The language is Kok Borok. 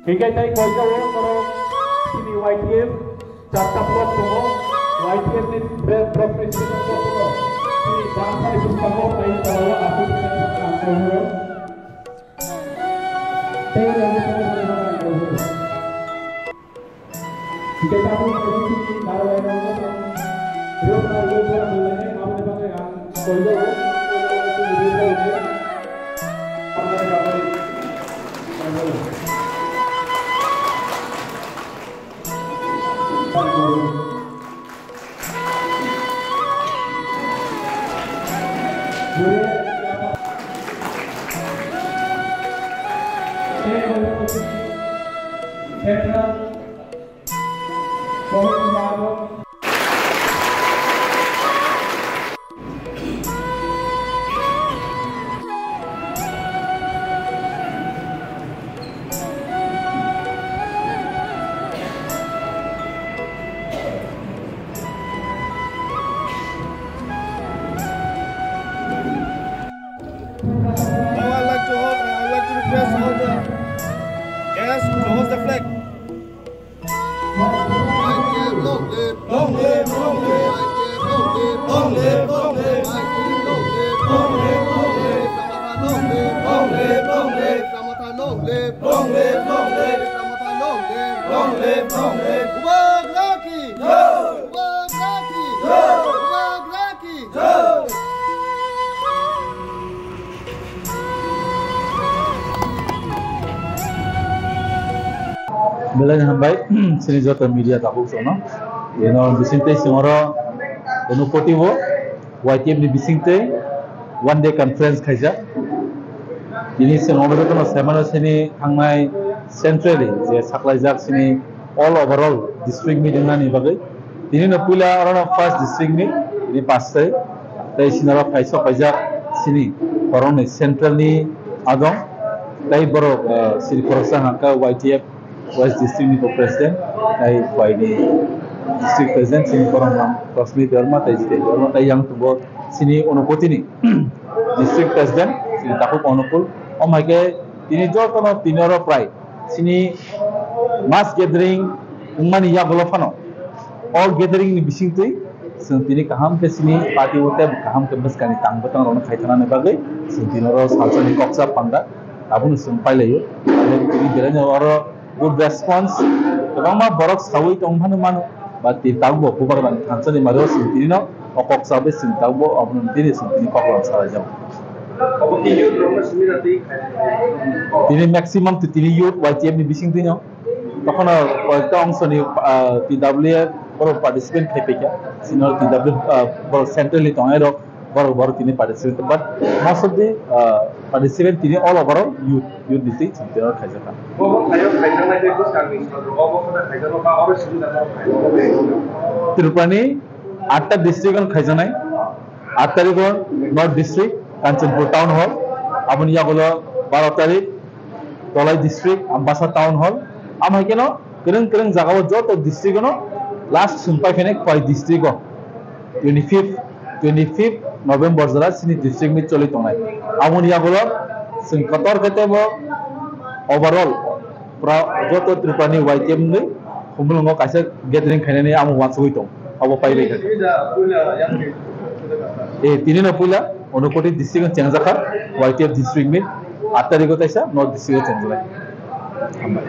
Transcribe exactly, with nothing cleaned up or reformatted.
Hinkhe tei koitao norok chini Y T F charta block tongo, Y T F ni pre-, block president tongo, chini Damsari bwskango tei tola o Aswk Sengsa ang koi horo. Tei rwngwi tongwi tongwi tongwi ang koi horo. Hinkhe tabuk kaisa chini narwai rok no tong rwkha rwkha rwkha rwkha aboni bagwi ang koijago. Now I'd like to hold, I'd like to request all the guests to host the flag. Long live, long live. Long live, long live. Long live, long live. Long live, long live. Long live, long live. Long live, long live. Long live, long live. Long live, long live. Bubagra ki jai! Bubagra ki jai! Bubagra ki jai! Belai hambai, chini joto media tabuk chwngno. Ino bisingtwi chwngno Unakoti o Y T F ni bisingtwi one day conference khaijak. Tini chwng omo jotono saimano chini thangnai centrally je saklaijak chini all overall district meet wngnani bagwi. Tini no puila orono first district ni, tini pash se, tei sinaro phai sok paijak sini borokni central ni adong, tei borok, ah, sini khoroksa hwnka Y T F West District ni bo president, tei phaini district president sini borok nang Rosmi Debbarma tei Jiten Debbarma tei yang tongo sini Unakoti ni district president sini Takhuk Onukul. Omo hai khe tini jotono tini oro prai sini mass gathering wngmani yagulo phano o gathering ni bisingtwi chwng tini kaham khe sini party o tei kaham khe bwskangni tang bwtang rokno khaithanani bagwi chwng tini oro salsani koksa panda abono chwng pailaio. Tini belai no oro good response kwbangma borok sawi tong phano mano. Ba tini tabukbo Bubagrani thansani mario chwng tini no o kok chabai chwng tabukbo abono tini chwng tini kok rok salai jago. Obo tini youth rokno simi na twi khai. Tini maximum twi tini youth Y T F ni bising twi no. Tokhono koyekta ongsoni, ah, T W A borok participant khai paikha. Sino T W, ah, borok central ni tongnai rok. Borok, borok tini participate, but most of the, uh, participant tini all overall youth, youth ni twi chwng tini khaijak kha. Bobo khayo khaijaknai tei bwskangni salo obo khwna khaijakno ba oro simi da borok khayo. Tripura ni atta district o khaijaknai, atta tarikh o North District, Kanchanpur Town Hall, aboni yagulo baro tarikh Dholai District, Ambasa Town Hall, amhai keno kwrwng kwrwng jagao joto district o no last chwng paiphainai Khowai District o. Twenty fifth, twenty fifth November jora chini district meet choli tongnai. Aboni yagulo chwng kotor khe teibo overall pra-, joto Tripura ni Y T F wngwi Khumulwngo kaisa gathering khainani amo uansugwi tong. Abo paibai kha. Eh, tini no puila Unakoti district o chengjakha Y T F district meet, aat tarikh o taisa North District o chengjakha. Hambai.